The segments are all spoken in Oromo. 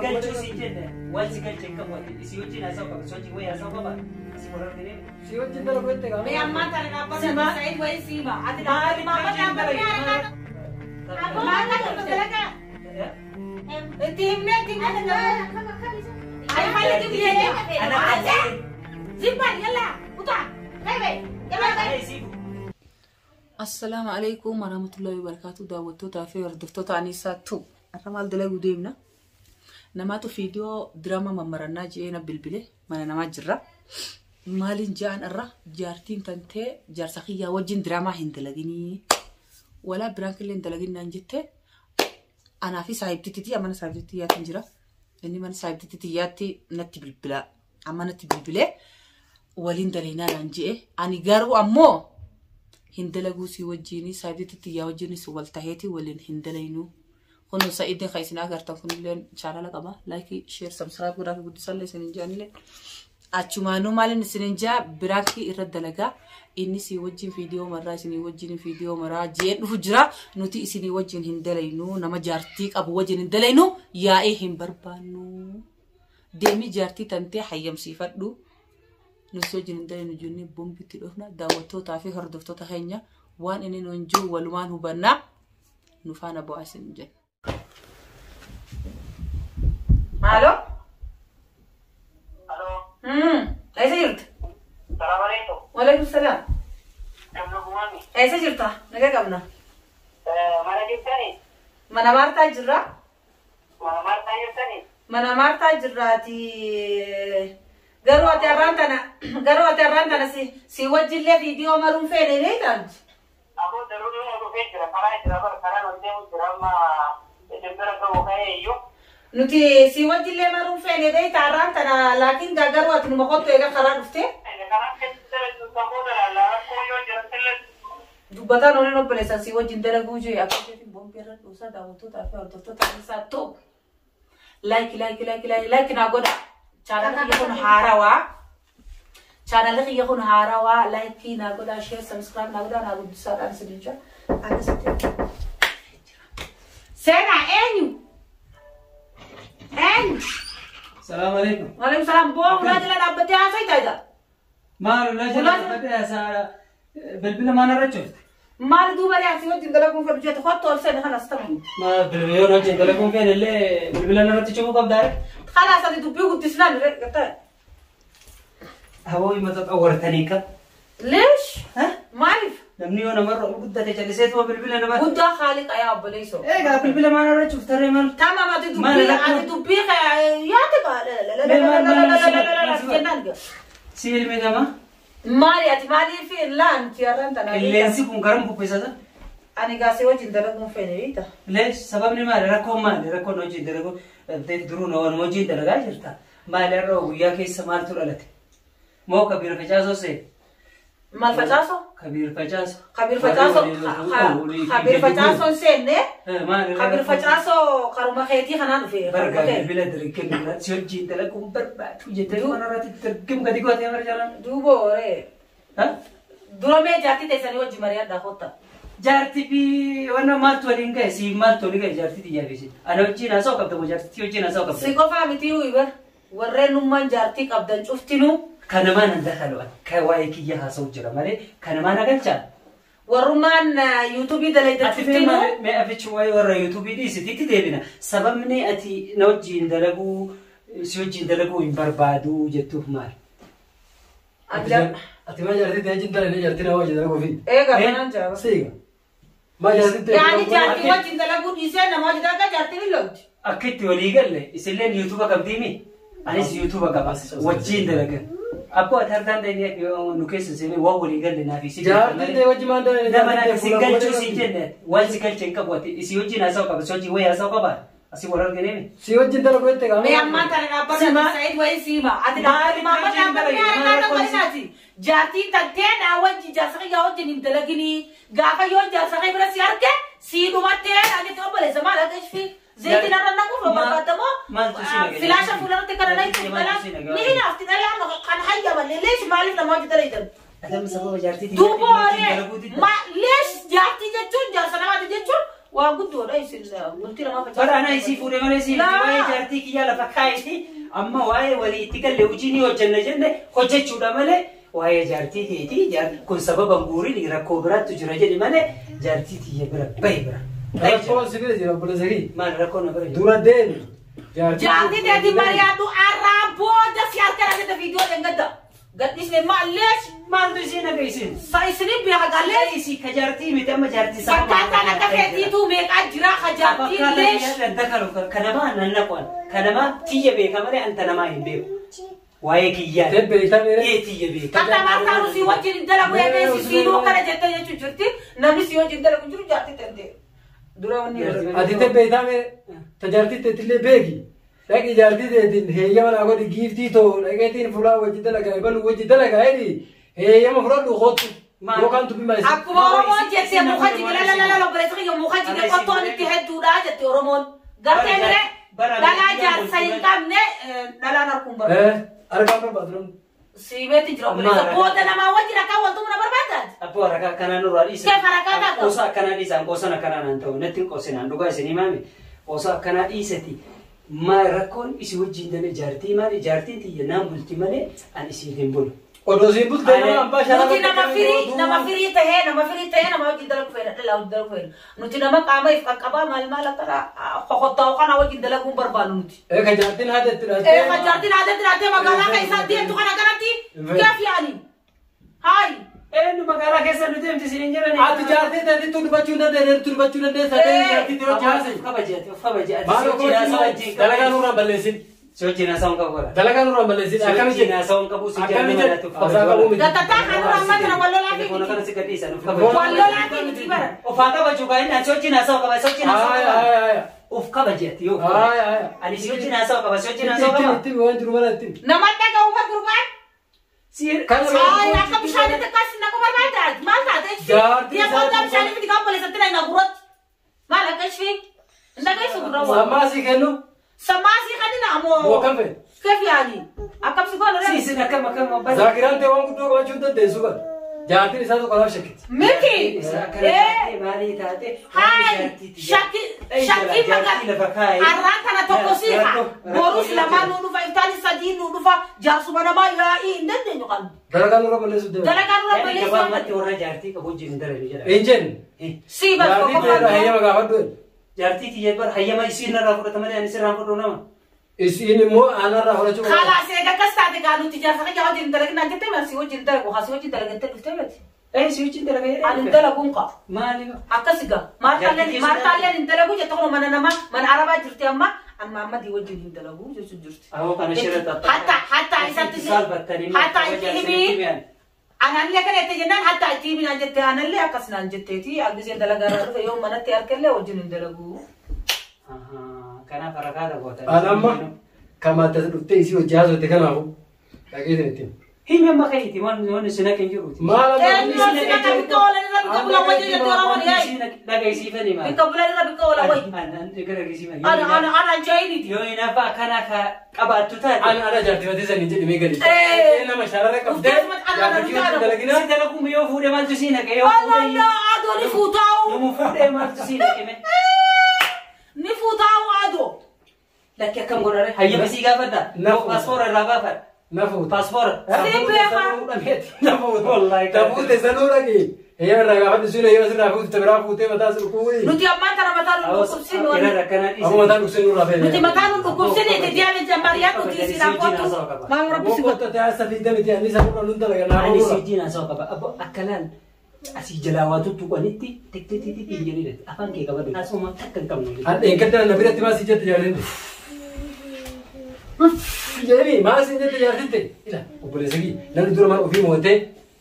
Galchuu siin jenne waan si galche hin qabu ati si wajjin haasa'u qaba si wajjin wayii haasa'u qaba si wal argine. Si wajjin dalagu jette gaa. Mee ammaa tana dhaabbata Sima- Sa'iid wayii siima. Ati Maaliif dhaabbata wajjin dhaabbata dalagee? Maal dalagaa? Itti himnee itti himnee Ay maal itti himnee? Ana kan Zimban yalla utaa. Kai bai. Yalla kai. Assalaamu alaikum warahmatullahi wabarakatuh. Daawwattootaa fi hordoftoota Aniisaa tu. Har'a maal dalaguu deemna? Namaatu viidiyoo diraamaa mammarannaa je'ee na bilbile mana namaa jirra. Maaliin ja'an irra jaartiin tantee jaarsa kiyyaa wajjin diraamaa hin dalaginii. Walaa biraan killee hin dalagin naan jette anaa fi saahibtittii mana saahibtittii yaatiin jira. Inni mana saahibtittii yaatti natti bilbila. Amma natti bilbilee waliin dalaginaa naan je'e. Ani garuu ammoo hin dalaguu si wajjini saahibtittii tiyyaa wajjinis wal taheeti waliin hin dalaynuu. Kun Sa'iidin kan isin agartan kunillee chaanala qaba. Like, share, subscribe godhaa fi guddisallee isin hin jaanillee. Achumaanuu maaliin isin hin jaa biraankii irra dalagaa. Inni si wajjin viidiyoo maraa isinii wajjin viidiyoo maraa jeen dhufu jira. Nuti isinii wajjin hin dalaynuu. Nama jaartii qabu wajjin hin dalaynuu. Yaa'ee hin barbaannu. Deemii jaartii tantee hayyamsiifadhu. Nuti wajjin hin dalaynu jennee bombitti dhufna. Daawwattootaa fi hordoftoota keenya waan inni nuun jiru walumaan hubannaa. Nu faana bu'aa isin jenna. Halo? Alo, Eessa jirta? salaam alaikum. Waalaikum salaam. Gamna gumaami. Eessa jirta? Nagaa qabna. Mana jirtani? Mana Maartaa jirra. Mana Maartaa jirtani? Mana Maartaa jirraati. Garuu ati har'aan tana garuu ati har'aan tana si si wajjillee viidiyoo maruun feene beektaa? Aboo daruu ni dhufee jira. Karaa jira bara karaa ol deemu jira amma isin bira ga'u ka'ee iyyuu. Nuti si wajjillee maruun feene beektaa har'aan tana laakiin garuu ati numa kottu eega karaa dhufte. Karaa keessa sammuu dalaala rakkoo yoo jirattillee Dubbataan oolan obboleessan si wajjin dalaguu jee akka jeetiin boombii irra dhuusaa daawwattootaa fi hordoftoota isaa ta'u. Like like like like like naa godha. Chaanalli kiyya kun haarawaa. Chaanalli kiyya kun haarawaa. Like naa godha share subscribe naa godha naa guddisaadhaan isin jecha. Akkasitti. Seenaa eenyu? Eenyu? Salaam alaikum. Waalaikum salaam. Boo ulaa jala dhaabbattee haasa'ii taa'ita. Maal ulaa jala dhaabbattee haasaa bilbila maal irra cufte? Maali duuba re'aa si wajjin dalaguun fedhu jette kottu ol seeni kanas ta'u. Maal bilbila yoo wajjin dalaguun feene illee bilbila irratti cufuu qabdaa ree? Kalaas ati dubbii guddisnaan ree gattee. Hawoo himata xawwartanii kam? Leesh? Maaliif? Namni yoo namarra ol guddate calliseetuma bilbila nama. Guddaa haaliqa yaa obboleessoo. Egaa bilbila maal irra cuftaree maal? Tamam ati dubbii ati dubbii yaati jennaan gaa. Si ilmi namaa? Maali ati maaliif laan tiyaarran tana. Qilleensi kun garam bubbisata? Ani gaasee wajjin dalaguun feene beekta. Leesh sababni maali? Rakkoon maali? Rakkoon wajjin dalaguu duruu waan wajjin dalagaa jirta. Maali har'a guyyaa keessa maaltu dhalate? Moo kabiir facaasoo see? Maal facaasoo? Kabiir facaasoo. Kabiir facaasoo kabiir facaasoon seenne. Kabiir facaasoo karuma keetii kanaan dhufe. Bargaa bilbila dirqam si wajjin dalaguun barbaadu jettee mana irratti dirqam gadi gootee mara jalaan. Duuba horee. Dura mee jaartii teessanii wajjin mari'adhaa kotta. Jaartii fi wanna maaltu waliin ga'e si maaltu waliin ga'e jaartii xiyyaa fi ana wajjin haasa'u qabda moo jaartii wajjin haasa'u qabda. Si qofaa miti bar warreen nummaan jaartii qabdan cuftinuu. Kanamaan an dakalu kan waa'ee kiyya haasa'u jira malee kanamaan agalchaa. Warrummaan yuutuubii dalaydan cuftinuu. Mee afichi waa'ee warra yuutuubii dhiisitiitti deebina. Sababni ati na wajjin dalaguu si wajjin dalaguu hin barbaadu jettuuf maali? Ati maa jaartii ta'e wajjin dalagee jaartii nama wajjin dalaguu fi. Eega kanaan jaaba. Siiga. Maa jaartii ta'e. Yaani jaartii wajjin dalaguu dhiisee nama wajjin dalagaa jaartiin hin lolti. Akka itti walii galle isilleen yuutuuba qabdiimi? Anis yuutuuba qaba wajjin dalagan. Abboo ati harkaan ta'e nu keessa seenee waan walii galle naaf isin. Jaartii ta'e wajjin maal dalagee? Nama naaf isin galchuu siin jenne waan si galche hin qabu ati isin wajjin haasa'u qaba si wajjin wayii haasa'u qaba asii wal argine. Si wajjin dalagu jette gaa. Mee ammaa tana dhaabbata Sa'iid wayii siima. Ati dhaabbata jaartiin tantee naa wajjin jaarsa kiyyaa wajjin hin dalaginii. Gaafa yoo jaarsa kee bira si arge si dhumattee ani itti obboleessa maal akka ishii zayitiin irra naquuf barbaadamoo filaasha fuulatti kana na itti dhalaan ni hinaafti dhalaan kan hayyaman leesh maaliif nama hojii dalaydan. Duuba horee leesh jaartii jechuun jaarsa namaati jechuun Waan guddoodha isin bultii namaa facaasa. Bara ana isii fuudhee malee isii miti waa'ee jaartii kiyyaa lafa kaayiti amma waa'ee walii itti galle hojii ni hojjenna jenne hojjechuudha malee waa'ee jaartii teetii kun sababa guuriin rakkoo biraattu jira jedhi malee jaartii tiyya bira bahi bira. Rakkoon si bira jira obboleessa kiyya. Maal rakkoon na bira jira? Dura deemi. Jaartii teetii mari'adhu arraa booda si harka jette viidiyoo dheengadda. Gadhiisne maalleesh. Maaltu ishee naga isin? Sa isinin beeka galleesh. Isii ka jaartii miti amma jaartii isaa. Fakkaataan akka keetiitu meeqaa jira ka jaartii leesh. Kanamaa nan naqoon kanamaa tiyya beeka malee anta namaa hin beeku. Waa'ee kiyyaa. Tebbee itamee. Ee tiyya beeka. Hatta maartaan si wajjin hin dalagu eegee siinuu kana jettee jechuun jirti. Namni si wajjin dalagu jiru jaartii danda'e. Dura wanni. Ati tebbee itamee tajaartii teetillee beeki. Dhaqi jaartii teetiin heeyyama naa godhi giiftii too dhaqeetiin fulaa wajji dalagaa ebalu wajji dalagaa jedhi heeyyama fudhadhu kootu. Yookaan dubbi maal isin. Akkuma Oromoon jettee muka jige lalalala obboleessa kiyya muka jige qottoon itti hedduudha jette Oromoon. Gartee miree dhalaa jaarsa hin qabne dhalaan harkuun barbaadu. Argaan barbaadu namni. Siibeetti jira obboleessa booda namaa wajjin akka waltumuu na barbaadaati. Abboo rakaa akkanaa nurraa dhiisa. Keef rakaa taata. Qoosa akkanaa dhiisaan qoosan akkanaa naan ta'u natti hin qoosinaan dhugaa isin himaame qoosa akkanaa dhiisati. Ma rakkoon isi wajjin dale jaartii maali jaartiin tiyya naan bulti malee an isiif hin bulu. Odoo siin bultee nama abbaa shanaa. Nuti nama firii tahee nama wajjin dalagu feena dhalaa wajjin dalagu feena. Nuti nama qaama if qaqqabaa maal maal akkana qoqottaa'u kana wajjin dalaguun barbaadu nuti. Ka jaartiin haadha itti dhaatee. Ka jaartiin haadha itti dhaatee magaalaa keessaa deemtu kana kanatti keef yaani. Haayi. Eenyu magaalaa keessa nuti deemti siin hin jedhani. Ati jaartii teetii dubbachuu dandeessa dubbachuu dandeessa jaartii teetii haasa'e. Kabajaati of kabajaati. Maal okkoo dalagaa nurraan balleessin. Si wajjin haasa'uun qabu godha. Dalagaa nurraan balleessin. Si wajjin haasa'uun qabu si Akkami jaalladha jedhe? of Haasaa qabuu miti. Gattataa kan nurraan matana wal lolaa fi Telefoona kana miti. si gadhiisan of kabaju. Wal lolaa fi miti bara. Of haa kabaju baay'inaan si wajjin haasa'uu qaba si wajjin haasa'uu Haaya qaba. haaya haaya. Of kabajaati yoo. Haaya haaya. Ani si wajjin haasa'uu qaba si wajjin haasa'uu qaba. Itti waan jiru mana itti. Nama dhaga'u bar gurbaan. Si Hayi akka bishaanitti akkas naqu barbaadaati. Maal taate ishee? Jaartii Yaa isaa qodaa bishaanii miti kan obboleessatti na gurratti. Maal akka ishee? Hin dhageessu gurra waa. Sammaa sii kennu. Sammaa sii kan inni ammoo. Moo kam fedhe? Keef yaani? Akkam si goona si ree? isin akkam akkam abbaa. Zaakiraan ta'e waan guddoo qabachuu hin dandeessu bara. Jaartiin isaa tokko laaf shakkiti. Miti. Isa akkana taate maalii taate. Hayi shakki shakkii magaa arraan kana tokko sii haa. Borus lamaan nuu dhufa iftaan sadii nuu dhufa jaarsuma namaa yaa'ii hin dandeenyu qabnu. Dalagaa nurra balleessuuf deema. Dalagaa nurra balleessuuf. Gabaabumatti warra jaartii qabu wajjin hin dalagu jedha. Hin jenne. Sii bas Jaartii tokko ta'e hayyama gaafadhu. Jaartii tiyya bar hayyama isiin narraa fudhata malee ani sirraan fudhu nama. Isiin immoo aanarraa fudhachuu qaba. Kalaas eega akkas taate gaa nuti jaarsa kiyya wajjin dalaginaan jettee miti si wajjin dalagu haa si wajjin dalagattee dhuftee miti. Ee si wajjin dalaga jedhee. Ani hin dalaguun qaba. Maali? Akkas gaa maartaalleen hin dalagu jette kun mana namaa mana arabaa jirti amma an maammadii wajjin hin dalagu jechuun jirti. Awoo kana shira xaxxaa. Hatta hatta isatti hatta itti himii anallee kana itti jennaan hatta itti himii naan jette anallee akkas naan jetteeti aggisee dalagaa irraa dhufe yoo manatti harkallee wajjin hin dalagu. Kanaaf rakaa goota. An amma kamaatti as dhuftee isii hojii haasofte kanaafu dhageessan ittiin. Himi amma ka'iiti waan waan isin akka hin jiruuti. Maal amma Eenyu si akka bikka oolan irra bikka bulan wajjin jette Oromoon yaa'i. Dhagaisiifani maal? Bikka bulan irra bikka oolan wayyi. Gara gisiifani. Ana ana ana jaayiniiti. Yoo hinaafa akkana ka qabaattu taate. Ana ana jaartifatee sanii jedhimee gadi. Nama sharara qabdee jaartii wajjin dalaginaa. Si dalaguun yoo fuudhee maaltu sii naqe yoo Allah fuudhee. adoo ni fuutaa'u. Yommuu fuudhee maaltu sii naqe mee? Ni fuutaa'u adoo. Lakki akkam godhare hayyama sii gaafadha. Paaspoora irraa baafadha. Na fuuta. Paaspoora. Si beeka. Na fuuta. Wallaahi. Ta fuute sanuu dhaqi. Heyyama irraa gaafadhu sun heyyama sirraa fuute ta biraa fuutee mataa sun kuuyi. Nuti ammaan kana mataa nu dhukkubsin Irra wanni. akkanaa dhiise. Amma mataa dhukkubsin nurraa feene. Nuti mataa nu dhukkubsin itti deeme jammariyaa nuti isiidhaan kottu. Maal rabbi si godhu. Boqqotta ta'aa safiidda miti anni sanurra nun dalaga naa Ani si fuudha. wajjin haasa'u qaba. Abbo akka laal asii jalaa waa tuttuqanitti tiktiktiktik hin jedhine afaan kee qabadhu. Haasa'uma takka hin qabnu. Hadheen gadda na biratti maal si jette jaartiin? Jedhanii maal si jette jaartiin? Ila obboleessa kiyya namni dura maal ofii mootee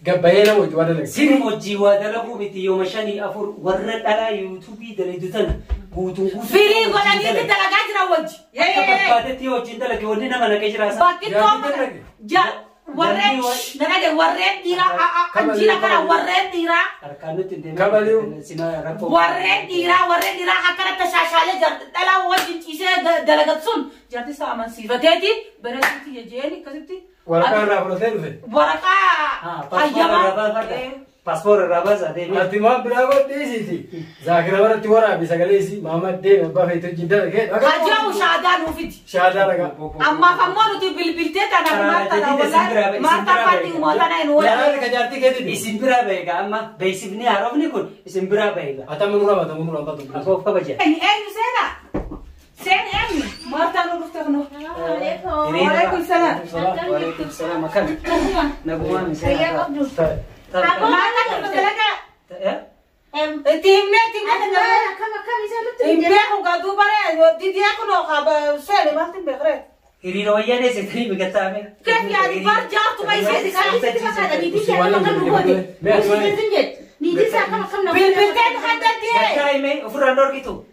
gabbayee nama hojii waa dalaga. Sirri hojii waa dalaguu miti yooma 5 4 warra dhalaa yuutuubii dalagdu tana guutuun guutuu. Firii godhanii itti dalagaa jiran wajji. Akka barbaadetti hojiin dalage wanni nama naqee jira. Bakki tooma warreen nagade warreen dhiiraa anjiira kana warreen dhiiraa Harkaan nutti hin deemin. Kabaliu. Sima rakkoo. Warreen dhiiraa akkana tashaashaalee dhalaa wajjin ciisee dalagatu sun jaarti isaa amansiifateeti bareeduuti jeeni akkasitti. Waraqaa irraa fudhatee dhufe. Waraqaa Paaspoora irraa hayyamaa. baafadha. Paaspoora irraa baasaa deemee. Ati maal biraa godhiisiiti. Zaakira baratti waraabi sagalee isii Maamad deeme abbaa feete wajjin dalagee. Hajjaamu shaadaa nuuf fidi. Shaadaa dhagaa. Ammaaf ammoo nuti bilbiltee tana Maartaa wallaahi Maartaa faatti uummatana hin Yaala wallaahi. ka jaartii keetiiti. Isin biraa beeka amma beeksifni haarofni kun isin biraa beeka. Atamu nurra batamu nurra batamu. Akka of kabaja. Eenyu seena? Seen eenyu? Maartaa nu dhufte kunoo. Waalaikum salaam. Waalaikum salaam. Akkam? Nagumaa miseensa. Maartaa nu dalagaa. Itti himnee itti himnee. Hin beeku gaa duuba ree didiyee kunoo haa seene maalti hin beeku ree. Hiriira wayyaanee seetanii migattaame. Keef yaadi bar jaartuma ishee Bilbilteen haddattee. Gattaa himee ofirraan dhorkitu.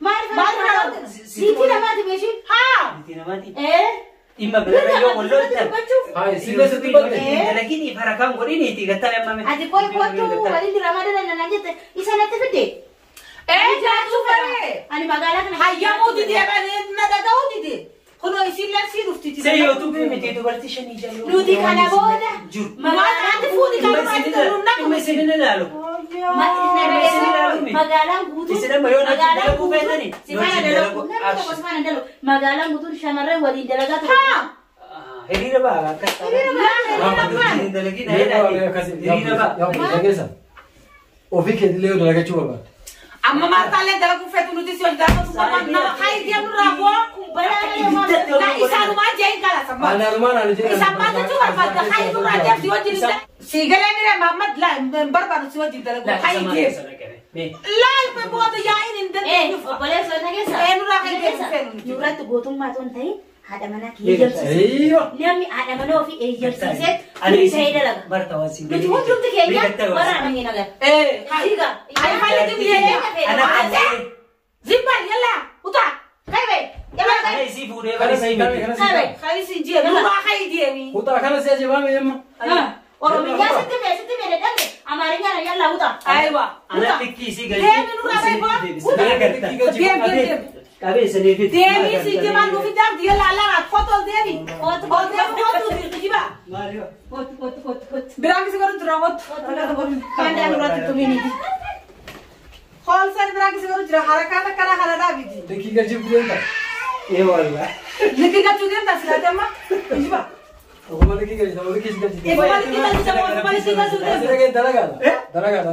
Haa. Niitii namaati. Dhimma birarra yoo wal loltan. Haa isin sitti batte. Dalagini harakaan godhiniiti gattaa hammame. Ati koi kottu waliin diraamaa dalan jette isa natti fidde. Ee jaartuu baree. Ani magaalaa kana Hayyamuu didee na dhaga'uu didee. Kunoo isiin labsii dhufti. See yuutuubii miti dubartii shanii jaloo. Nuti kana booda Jiru. Maati fuudhi kan maati Dhimma isin hin ilaalu. Magaalaan guutuun Isin amma yoo natti dalaguu feetani. magaalaan guutuun shamarran waliin dalagaa ture. Hiriira ba'a akkas. Dalagina hiriira ba'a. Ofii keetillee yoo dalagachuu barbaadde. Amma maartaallee dalaguu feetu nuti si ol dalagatu barbaadu nama hayi deemnu raafoo. Na isaanumaa jeen kala sammaa. Anaanumaan ani jedhan. Isaan maal jechuu barbaadda hayi nurraa deemsi si wajjin illee. Si galee mire Mahammad laa hin barbaadu si wajjin dalaguu hayi deemu. Laa booda yaa'iin hin dandeenyu. Obboleessa nageessa. Ee nurraa kan deemu feenu nuti. Nurratti gootummaa otoo hin ta'in haadha manaa kee eeyyamsiise. Eeyyo. Namni haadha manaa ofii eeyyamsiisee ta'ee dalaga. Nuti hundumti keenya waraana hin agarra. Ee Hayiga. hayi hayi deemu. Zimbal yalla utaa. Kaybee. Yalla kaybee. Kana si taa'e kana si taa'e. Hayi si jee nurraa hayi deemi. Kutaa kana si ajaa'ibame yemma. Oromiyaa sitti mee sitti mee dadhabne Amaarinyaan yalla utaa. Aywa. Deemi nurraa bayi Deem deem deem. Deemi si jimaan nuuf ijaarti yalla alaa kootu ol deemi. Ol deemi kootu kijiba. Kottu kottu kottu kottu. Biraan kisi godhu jira kootu. Kan nurratti tumini. Hoolsan biraan kisi godhu jira harakaata kana kana dhaabiti. Likkii galchii deemta. Likki galchuu deemta silaate amma kijiba. Ogummaa likkii galchita likkii si galchita. Ifuma likki galchita moo ifuma likki galchuu deemta. Asirra dalagaadha. Dalagaadha.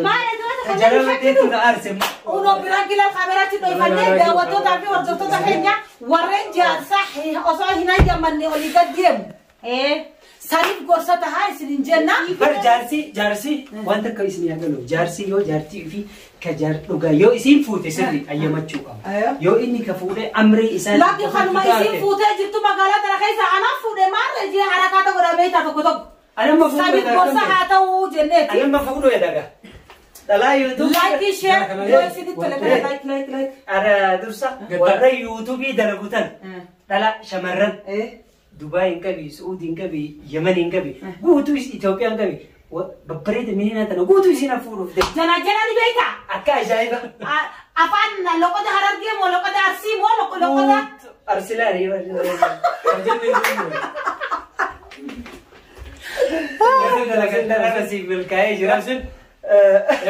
Maal asirratti Uno biraan kila kaameraatti dhoofannee daawwattootaa fi hordoftoota keenya warreen jaarsaa osoo hin hayyamanne olii gad deemu. Saniif gorsa tahaa isin hin jenna. Bar jaarsi jaarsi wanta akka isin yaadalu jaarsi yoo jaartii fi ka jaar dhugaa yoo isin fuute sirri ayyamachuu qaba. Yoo inni ka fuudhee amrii isaa. Lakki kanuma isin fuutee jirtu magaalaa tana keessa anaaf fuudhee maarree jee harakaata godhamee taa tokko tokko. Anamma fuudhee Saniif gorsa haa ta'uu jenneeti. Anamma fuudhee dhaga. Dhalaa yuutuubii. Like share yoo isinitti tole kana like like like. Ara dursa warra yuutuubii dalagu tan dhala shamarran. Dubaay hin qabi, Suudii hin qabi, Yemen hin qabi, guutuu Itoophiyaa hin qabi. Babbareeda miidhagina tana guutuu isin hafuudhuuf deema. Jana jana ni beektaa? Akka ajaa'iba. Afaan loqoda Harargee moo loqoda Arsii moo loqoda? Arsilaa ni milkaa'ee jira.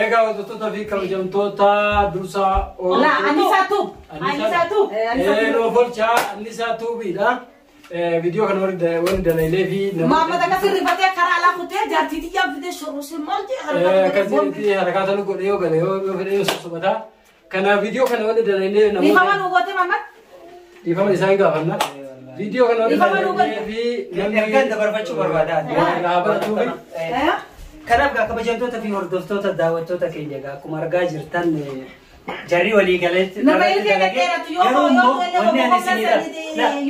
Egaa hordoftoota fi kabajamtoota dursaa La Annisaa Tuub. Annisaa Tuub. Roofolchaa Annisaa Tuubiidha. Viidiyoo kana warri dalailee fi Maamma takka sirrifatee karaa alaa kutee jaartii xiyyaa fidee shorroosee maal jee akkasitti harakaata nu godhee yoo gale yoo fedhe yoo sossobata. Kana viidiyoo kana warri dalailee Dhiifama nu goote Maamma. Dhiifama isaan gaafanna. Viidiyoo kana warri Dhiifama nu dalailee fi namni Ergaan dabarfachuu barbaada. Dhaabbachuu fi Kanaaf gaa kabajamtoota fi hordoftoota daawwattoota keenya gaa akkuma argaa jirtan jarri walii galeetti. Nama ilkee dhedheeratu yoo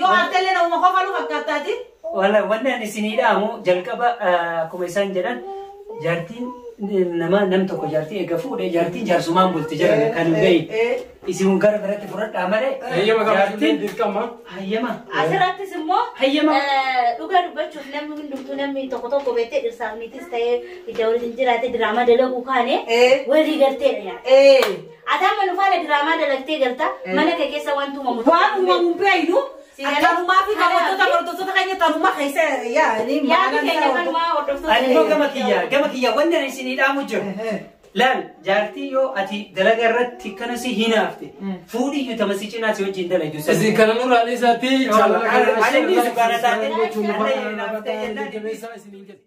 yoo artellee nama qofa nu fakkaataati. Wanni ani isinii dhaamu jalqaba akkuma isaan jedhan jaartiin nama nam tokko jaartii eega fuudhee jaartiin jaarsumaan bulti jedhan kan hin gahin. Isin gara biratti fudhadhaa malee. Hayyama qabachuun dirqama. Hayyama. Asirrattis immoo Hayyama. dhugaa dubbachuuf namni hundumtuu namni tokko tokko beektee dhirsaaf niitis ta'ee ija waliin jiraate diraamaa dalaguu kaane walii galteedha yaa. Ati amma nu faana diraamaa dalagtee galta mana kee keessa wanti uumamu. Waan uumamu beeynu Tanumaa fi daawwattoota hordoftoota keenya tanumaa keessa yaa'anii Yaadni keenya kanumaa hordoftoota. Ani immoo gama kiyyaa wanni ani isinii dhaamu jiru. Laal jaartii yoo ati dalaga irratti kana si hinaafte fuudhiyyuu tama si cinaa si wajjin dalagdu. Isin kana nurraa dhiisaatti jaalala kana Ani inni sukaana taate. gochuun nu faana dhaabbataa jajjabeessaa isiniin jedhe.